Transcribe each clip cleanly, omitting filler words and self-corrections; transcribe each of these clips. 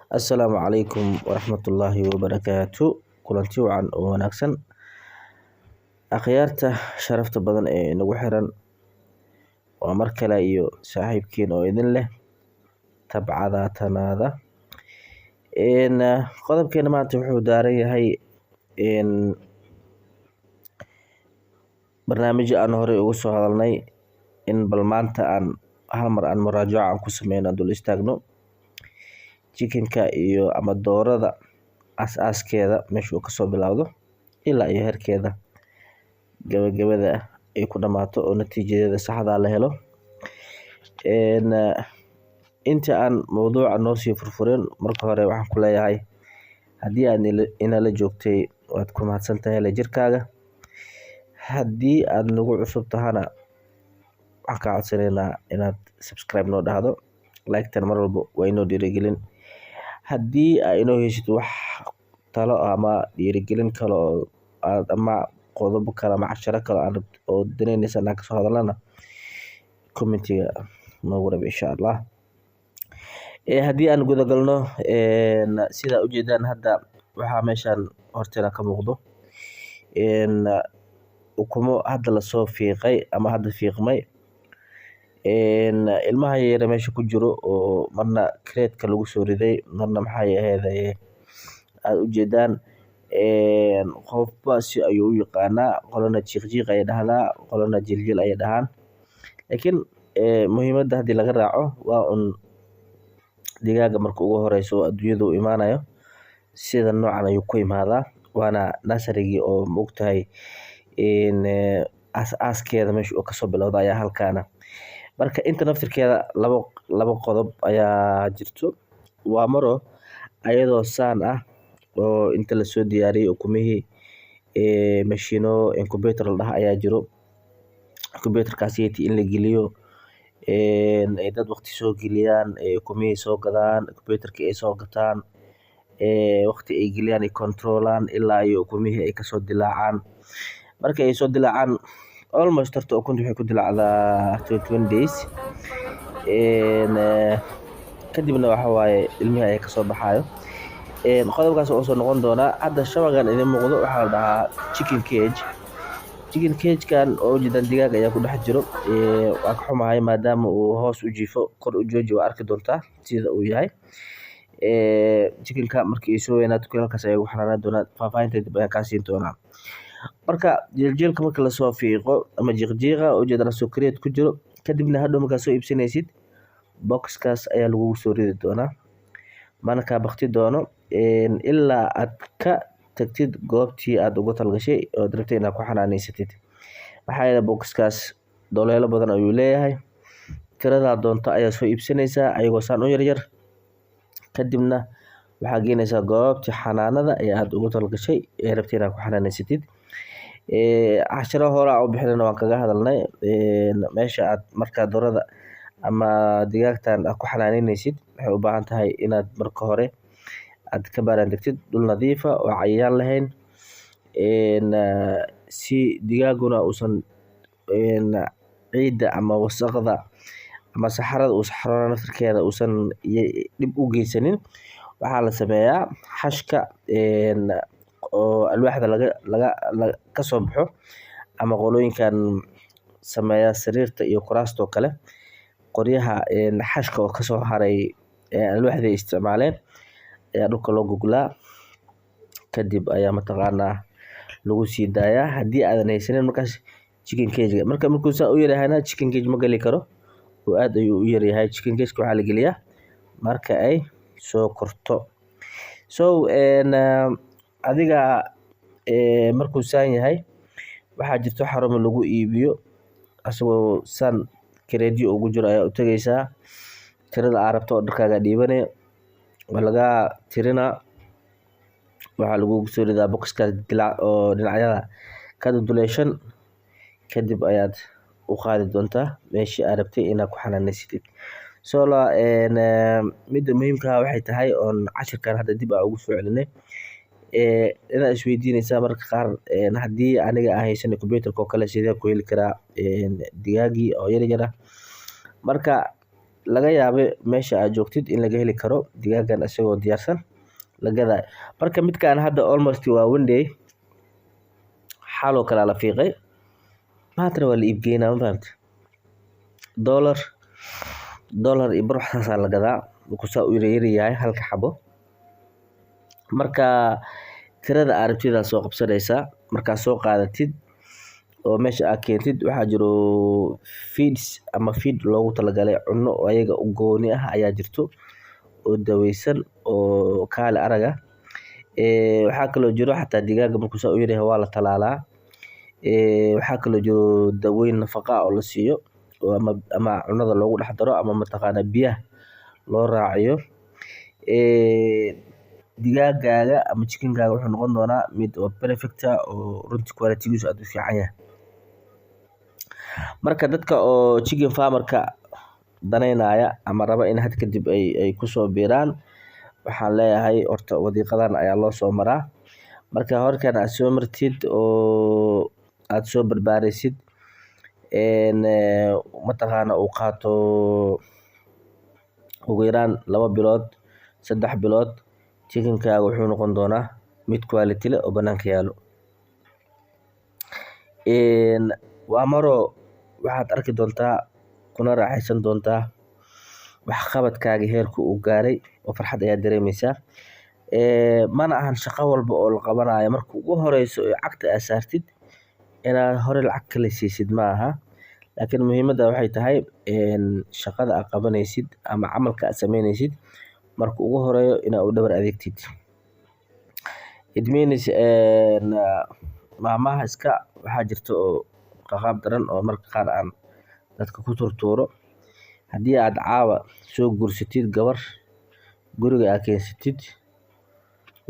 Assalaamu calaykum waraxmatullaahi wabarakaatu. Kulanti wacan oo wanaagsan, akhyaarta sharafta badan ee inagu xiran. Waa mar kale iyo saaxiibkiin oo idin leh tabcada tanaada. Qodobkeena maanta wuxuu daaran yahay barnaamijyo aan horey uga soo hadalnay, in bal maanta aan hal mar aan muraajaco aan ku sameyno, aan dul istaagno chickenka iyo ama doorada aas-aaskeeda, meesha uu kasoo bilowdo ilaa iyo heerkeeda gabagabada ay ku dhamaato oo natiijadeeda saxda la helo. Inta aan mowduuca noo sii furfurin, marka hore waxaan ku leeyahay, haddii aad inala joogtay, waad ku mahadsan tahay la jirkaaga. Haddii aad nagu cusub tahana, waxaan kaa codsanaynaa inaad subscribe noo dhahdo, like-tan mar walba waa inoo dhiirigelin. Haddii aa inoo heshid wax talo ama dhiirigelin kale oo aad ama qodobo kale ama casharo kale aad oo danaynaysa inaan kasoo hadalnana, commentiga noogu reeb, insha Allah. Haddii aan guda galno, sidaa ujeedaan hadda waxaa meeshan horteena ka muuqdo ukumo hadda lasoo fiiqay ama hadda fiiqmay. Ilmaha yaryar meesha ku jiro oo marna crate-ka lagu soo riday, marna maxay ahayd aad ujeedaan, qofba si ayuu u yaqaanaa. Qolana jiiq jiiq ayay dhahdaa, qolana jiljil ayay dhahaan, laakiin muhiimadda haddii laga raaco waa un digaaga marka ugu horeyso oo adduunyada u imaanayo sida noocan ayuu ku imaadaa. Waana nursery-gii oo maogtahay aas-aaskeeda meesha uu kasoo bilowda ayaa halkaana. Marka inta naftirkeeda laba qodob ayaa jirto. Waa maro ayadoo saan ah oo inta lasoo diyaariyay ukumihii, mashiino incubator la dhaho ayaa jiro. Incubatorkaas in la geliyo, ay dad waqti soo geliyaan, ukumihii soo gadaan, incubatorki ay soo gataan, waqti ay geliyaan, ay controlaan ilaa iyo ukumihii ay kasoo dilaacaan. Marka ay soo dilaacaan, almost horta ukunta waxay ku dilaacdaa 21 days. Kadibna waxa waaye ilmihii ayaa kasoo baxaayo. Qodobkaas oo soo noqon doonaa. Hadda shabagan idin muuqdo waxaa la dhahaa chicken cage. Chicken cage-kan oo ujeedaan, digaag ayaa ku dhex jiro. Waa ka xumahay maadaama uu hoos u jiifo. Kor u jooji, waa arki doontaa sida uu yahay. Chickenka markii ay soo weynaato halkaas ayay ugu xanaanaan doonaa. Faahfaahinta dib ayaan kaa siin doonaa. Marka jiiljiilka marka lasoo fiiqo ama jiiqjiiqa ujeedaan asoo crate ku jiro, kadibna hadhow markaad soo iibsanaysid, boxkaas ayaa lagugu soo ridi doonaa, mana kaa bakti doono ilaa aad ka tagtid goobtii aad ugu talgashay ood rabtay inaad ku xanaanaysatid. Maxaa yeelay boxkaas doleelo badan ayuu leeyahay. Tiradaa doonto ayaa soo iibsanaysaa ayagoo saan u yaryar, kadibna waxaa geynaysaa goobtii xanaanada ee aad ugu talgashay ee rabtay inaad ku xanaanaysatid. Casharo hore aan u bixinayna waan kaga hadalnay. Meesha aad markaa doorada ama digaagtan aad ku xanaaneynaysid waxay u baahan tahay inaad marka hore aad ka baaraan degtid dhul nadiif ah oo cayayaan lahayn, si digaaguna uusan ciidda ama wasaqda ama saxarada uu saxaroonayo naftirkeeda uusan dhib u geysanin. Waxaa la sameeyaa xashka oo alwaaxda laga kasoo baxo ama qolooyinkan sameeya sariirta iyo kuraasta oo kale, qoryaha xashka oo kasoo haray alwaaxda ay isticmaaleen ayaa dhulka loo goglaa, kadib ayaa mataqaanaa lagu sii daayaa. Haddii aadan haysanin markaas chicken cage, marka markuu saa u yaryahayna chicken cage ma gali karo oo aad ayuu u yaryahay. Chicken cage waxaa la geliyaa marka ay soo korto. So adiga markuu saan yahay, waxaa jirto xarumo lagu iibiyo asagoo saan crate-yo ugu jiro ayaa u tagaysaa. Tirada aad rabto oo dharkaaga dhiibane, waa lagaa tirinaa, waxaa lagugu soo ridaa boxkaas dilaac oo dhinacyada ka duduleeshan. Kadib ayaad u qaadi doontaa meeshii aad rabtay inaad ku xanaanaysatid. So midda muhiimka ah waxay tahay oon cashirkan hadda dib aan ugu soo celinay, inaad isweydiinaysaa mararka qaar, haddii aniga aan haysan computerka oo kale, sidee ku heli karaa digaagii oo yar yar ah? Marka Laga yaabe meesha aad joogtid in laga heli karo digaagan isagoo diyaarsan la gadaayo. Marka midkaan hadda almost waa one day, xaloo kale la fiiqay, maantana waa la iibgeynaa, ma fahamte? Dollar, dollar iyo bar, wax saasaa la gadaa markuu saa u yaryar yahay halka xabo. Marka tirada aad rabtid aad soo qabsanaysaa. Markaad soo qaadatid oo meesha aad keentid, waxaa jiro feeds ama feed loogu talagalay, cunno oo ayaga u gooni ah ayaa jirto oo daweysan oo kaale araga. Waxaa kaloo jiro xataa digaaga markuu saa u yaryahay waa la talaalaa. Waxaa kaloo jiro dawooyin nafaqa ah oo la siiyo oo ama cunada loogu dhex daro ama mataqaanaa biyaha loo raaciyo. Digaagaaga ama chickenkaaga wuxuu noqon doonaa mid oo perfect ah oo runtii quality-giisu aad u fiican yahay. Marka dadka oo chicken farmerka daneynaya ama raba in had kadib ay kusoo biiraan, waxaan leeyahay horta wadiiqadan ayaa loo soo maraa. Marka horkan aad soo martid oo aad soo barbaarisid, mataqaana uu qaato ugu yaraan 2 bilood, 3 bilood, chickenkaaga wuxuu noqon doonaa mid quality leh oo banaanka yaalo. Waa maro waxaad arki doontaa kuna raaxaysan doontaa waxqabadkaaga heerka uu gaaray oo farxad ayaad dareemeysaa. Mana ahan shaqo walba oo la qabanayo marka ugu horeyso ee cagta aad saartid inaad hore lacag kala siisid, ma aha. Laakiin muhiimadda waxay tahay shaqada aad qabanaysid ama camalka aad sameynaysid marka ugu horeeyo inaad u dhabar adeegtid. It means maahmaah iska waxaa jirta oo qaqaab daran oo marka qaar aan dadka ku turtuuro: haddii aad caawa soo guursatid gabar, guriga aad keensatid,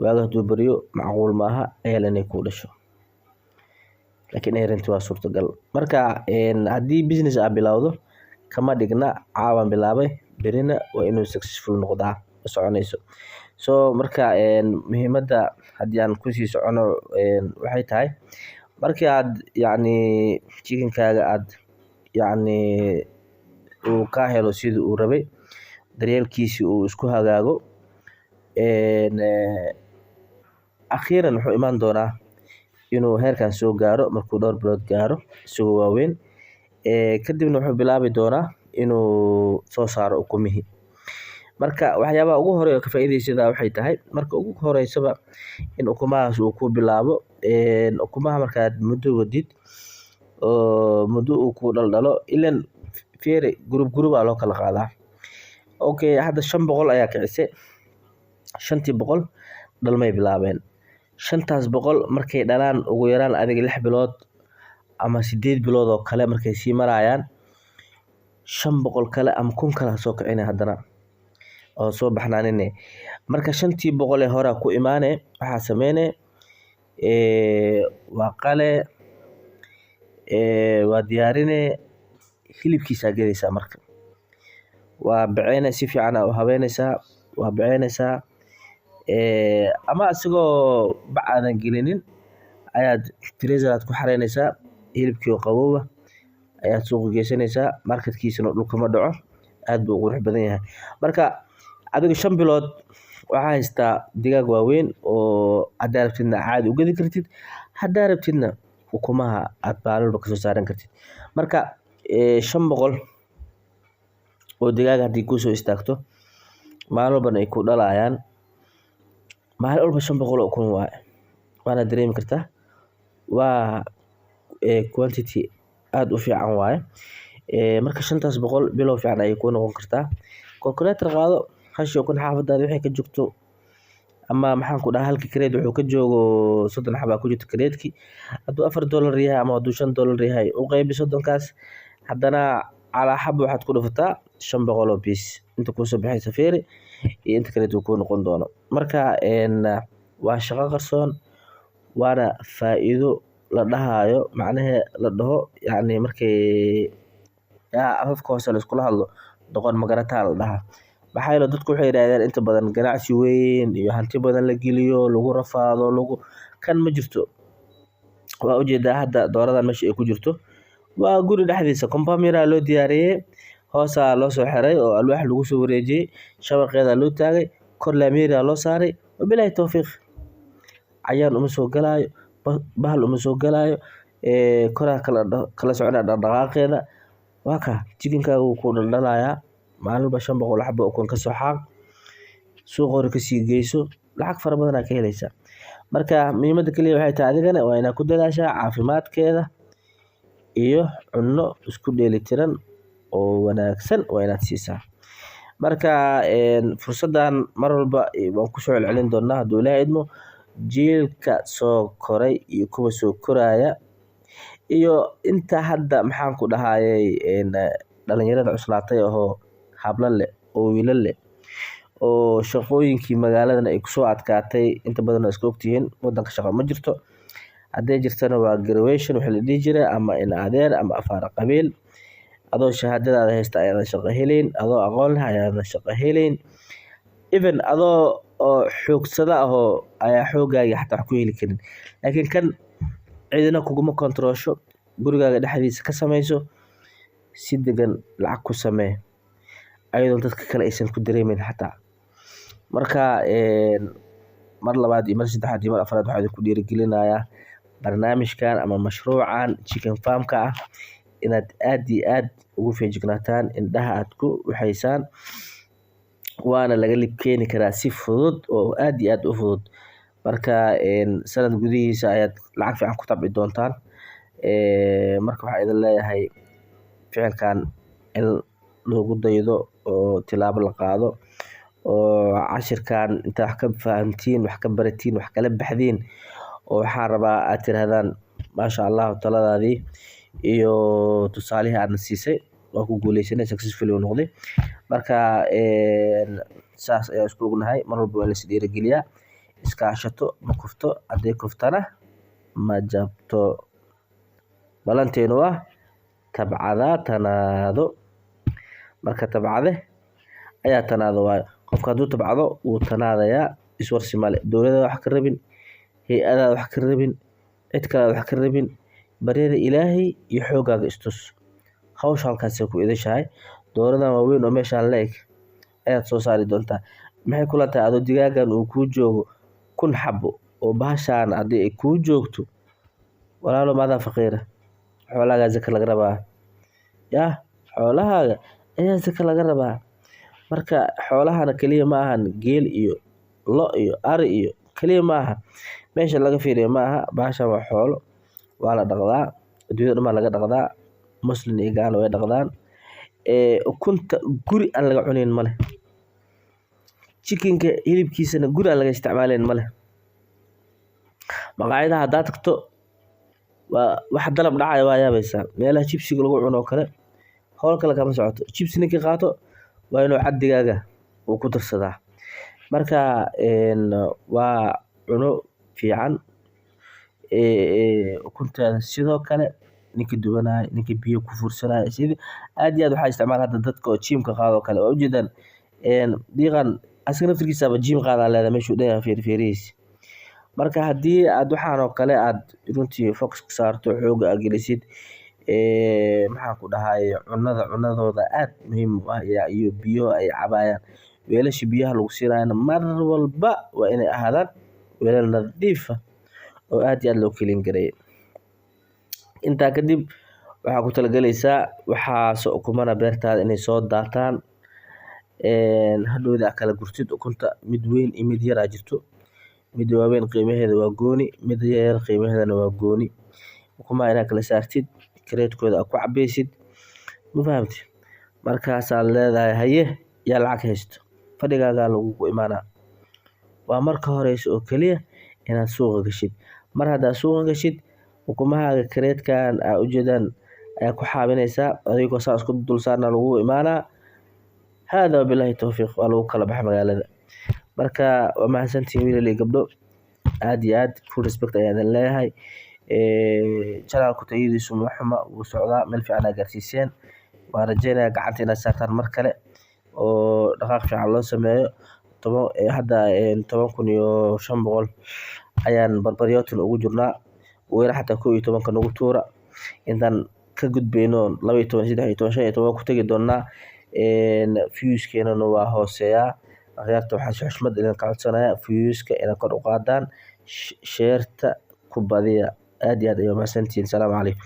waaga hadduu baryo macquul maaha ciyal inay kuu dhasho, laakiin inay runtii waa suurtagal. Marka haddii business aad bilowdo, kama dhigna caawan bilaabay, berina waa inuu successful noqdaa, ma soconayso. So marka muhiimadda haddii aan kusii socono waxay tahay markii aad yacni chickenkaaga aad yacni uu kaa helo sidii uu rabay, daryeelkiisi uu isku hagaago, akhiiran wuxuu imaan doonaa inuu heerkan soo gaaro markuu dhowr bilood gaaro isagoo waaweyn. Kadibna wuxuu bilaabi doonaa inuu soo saaro ukumihii. Marka waxyaabaha ugu horeeya oo ka faa'iidaysada waxay tahay marka ugu horeysaba in ukumahaas uu ku bilaabo. Ukumaha markaad muddo wadid oo muddo uu ku dhaldhalo, ileen fiiri, group group aa loo kala qaadaa. Okay, hadda 500 ayaa kicisay, 500-tii dhalmay bilaabeen. 500-taas markay dhalaan, ugu yaraan adiga 6 bilood ama 8 bilood oo kale markay sii marayaan, 500 kale ama 1000 kale soo kicina haddana oo soo baxnaanine. Marka 500-tii ee hore ku imaane, waxaa sameyne waa qale, waa diyaarine, hilibkiisa gadaysaa. Marka waa baceyne, si fiican aa u habeyneysaa, waa baceyneysaa, ama asigoo bac aadan gelinin ayaad freezer aad ku xareyneysaa. Hilibkii oo qabooba ayaad suuqa geysaneysaa, marketkiisana dhulka ma dhaco, aad buu u qurux badan yahay. Marka adiga 5 bilood waxaa haystaa digaag waaweyn oo haddaa rabtidna caadi u gadi kartid, haddaa rabtidna ukumaha aad baalalba kasoo saaran kartid. Marka 500 oo digaag haddii kusoo istaagto, maalin walbana ay ku dhalayaan, maalin walba 500 oo ukun waaye, waana dareemi kartaa, waa quantity aad u fiican waaye. Marka 500-taas bilow fiican ayay kuu noqon kartaa. Calculator qaado, hashi ukun xaafadaada waxay ka joogto, ama maxaan ku dhahaa, halka crate wuxuu ka joogo 30 xabaa ku jirto crate-ki. Hadduu $4 yahay ama hadduu $5 yahay, u qaybi 30-kaas, haddana calaa xaba waxaad ku dhufataa 500 oo piece, inta kuusoo baxaysa fiiri iyo inta kaleeto uu kuu noqon doono. Marka waa shaqo qarsoon, waana faa'iido la dhahayo, macnahe la dhaho yacni markii afafka hoose la iskula hadlo, doqon magarataa la dhahaa. Maxaa yeele dadku waxay yidhahdeen inta badan ganacsi weyn iyo hanti badan la geliyo, lagu rafaado, lagu kan ma jirto. Waa ujeedaa hadda dooradan meesha ay ku jirto waa guri dhexdiisa, compound yaraa loo diyaariyey. Hoosaa loo soo xiray oo alwaax lagu soo wareejiyey, shabaqeeda loo taagay, kor laamiyeeri loo saaray. Wabilaahi towfiiq. Cayaan uma soo galaayo, bahal uma soo galaayo, koraa kala soconaa dhaqdhaqaaqeeda. Waa kaa chickenkaaga wuu ku dhaldhalayaa. Maalin walba 500 xabo ukun kasoo xaaq, suuqa hore kasii geyso, lacag fara badan aa ka heleysaa. Marka muhiimada kaliya waxay tahay adigana waa inaad ku dadaashaa caafimaadkeeda iyo cunno isku dheelitiran oo wanaagsan waa inaad siisaa. Marka fursadan mar walba waan kusoo celcelin doonaa hadduu Ilaahay idmo. Jiilka soo koray iyo kuwa soo koraya iyo inta hadda, maxaan ku dhahayay, dhalinyarada cuslaatay ahoo hablo leh oo wiilal leh oo shaqooyinkii magaaladana ay kusoo adkaatay, inta badan waa iska ogtihiin, wadanka shaqo ma jirto. Hadday jirtana waa graduation wixii la dhihi jiray ama in adeer ama afaar qabiil. Adoo shahaadadaada haysta ayaadan shaqo helayn, adoo aqoon leh ayaadan shaqo helayn, even adoo oo xoogsada ahoo ayaa xoogaaga xataa wax ku heli karin. Laakiin kan cidina kuguma kontaroosho, gurigaaga dhexdiisa ka samayso, si degan lacag ku samee, ayadoo dadka kale aysan ku dareemeyn xataa. Marka mar labaad iyo mar saddexaad iyo mar afraad waxaan idinku dhiirigelinayaa barnaamijkan ama mashruucan chicken farmka ah inaad aad iyo aad ugu feejignaataan, indhaha aad ku waxaysaan. Waana laga lib keeni karaa si fudud oo aad iyo aad u fudud. Marka sanad gudihiisa ayaad lacag fiican ku tabci doontaan. Marka waxaan idin leeyahay ficilkan in lagu daydo oo tilaabo la qaado oo cashirkan intaa wax ka fahantiin, wax ka baratiin, wax kala baxdiin, oo waxaan rabaa aad tirahdaan: "Maasha Allah, taladaadii iyo tusaalihii aadna siisay waa ku guuleysanay, successfully uu noqday." Marka saas ayaa isku ognahay. Mar walba waa la is dhiirigeliyaa. Iskaashato ma kufto, hadday kuftana ma jabto. Balanteenu waa tabcadaa tanaado. Marka tabcade ayaa tanaado waayo. Qofka hadduu tabcado wuu tanaadayaa, iswarsi male. Dowladda wax ka rabin, hay-adaada wax ka rabin, cid kale wax ka rabin, baryada Ilaahay iyo xooggaaga istus. Hawsha halkaasay ku idashahay. Dooradan waaweyn oo meeshaan la eg ayaad soo saari doontaa. Maxay kula tahay adoo digaagan uu kuu joogo 1000 xabo oo bahashaan haddii ay kuu joogto? Walaalo, maadaa faqiira? Xoolahaaga zaka laga rabaa. Yah, xoolahaaga ayaa zaka laga rabaa. Marka xoolahana kaliya ma ahan geel iyo lo iyo ari iyo kaliya ma aha. Meesha laga fiiriyo ma aha. Bahashan waa xoolo, waa la dhaqdaa, adduunyada dhan baa laga dhaqdaa, Muslim iyo gaalo way dhaqdaan. Ukunta guri aan laga cunayn ma leh. Chickenka hilibkiisana guri aan laga isticmaalayn ma leh. Maqaayadaha haddaad tagto, waa wax dalab dhacaya, waa yaabaysaa. Meelaha chipsiga lagu cuno oo kale, howl kale kama socoto. Chips ninkii qaato waa inuu cad digaaga uu ku darsadaa. Marka waa cuno fiican. Ukunteeda sidoo kale ninkii dubanaya, ninkii biyo ku fuursanaya, sidii aad iyo aad waxaa isticmaala hadda dadka oo gymka qaado oo kale. Waa ujeedaan diiqan asaga naftirkiisaba gym qaadaa leedahay, meeshuu dhan yahay feerfeerihiisa. Marka haddii aad waxaan oo kale aad runtii focus ka saarto, xooga aad gelisid, maxaan ku dhahay, cunada, cunadooda aad muhiim u ah iyo biyo ay cabayaan. Weelasha biyaha lagu siinayana mar walba waa inay ahaadaan weelal nadiif ah oo aad iyo aad loo clean gareeyay. Intaa kadib waxaa ku talagaleysaa waxaas ukumana beertaada inay soo daataan. Hadhowda aad kala gurtid ukunta, mid weyn iyo mid yar aa jirto. Mid waaweyn qiimaheeda waa gooni, mid yar qiimaheedana waa gooni. Ukumaha inaad kala saartid, kareedkooda aad ku cabeysid, ma fahamte? Markaasaad leedahay: "Haye, yaa lacag haysto?" Fadhigaagaa lagugu imaanaa. Waa marka horeyso oo kaliya inaad suuqa gashid. Mar haddaad suuqa gashid, ukumahaaga kareedkan aa ujeedaan ayaa ku xaabinaysaa, adigoo saa isku dul saarna lagugu imaanaa. Hada wabillahi towfiiq, waa lagu kala baxa magaalada. Marka waa mahadsantihiin, wiilal iyo gabdho, aad iyo aad full respect ayaan idin leeyahay. Channelku tayadiisu ma xuma, wuu socdaa, meel fiican aa gaarsiiseen. Waan rajeynayaa gacanta inaad saartaan mar kale oo dhaqaaq fiican loo sameeyo. Toban hadda 10,500 ayaan barbaryootin ugu jirnaa. Ugu yaraan xataa 11-ka nagu tuura intaan. ka gudbayno 12, 13, 15 ku tagi doonaa. Viewskeenana waa hooseeyaa. Akhyaarta, waxaan si xushmad idinka codsanayaa viewska inaad kor u qaadaan, shareta ku badiya. Aad iyo aad ayay umahadsantihiin. Salaamu calaykum.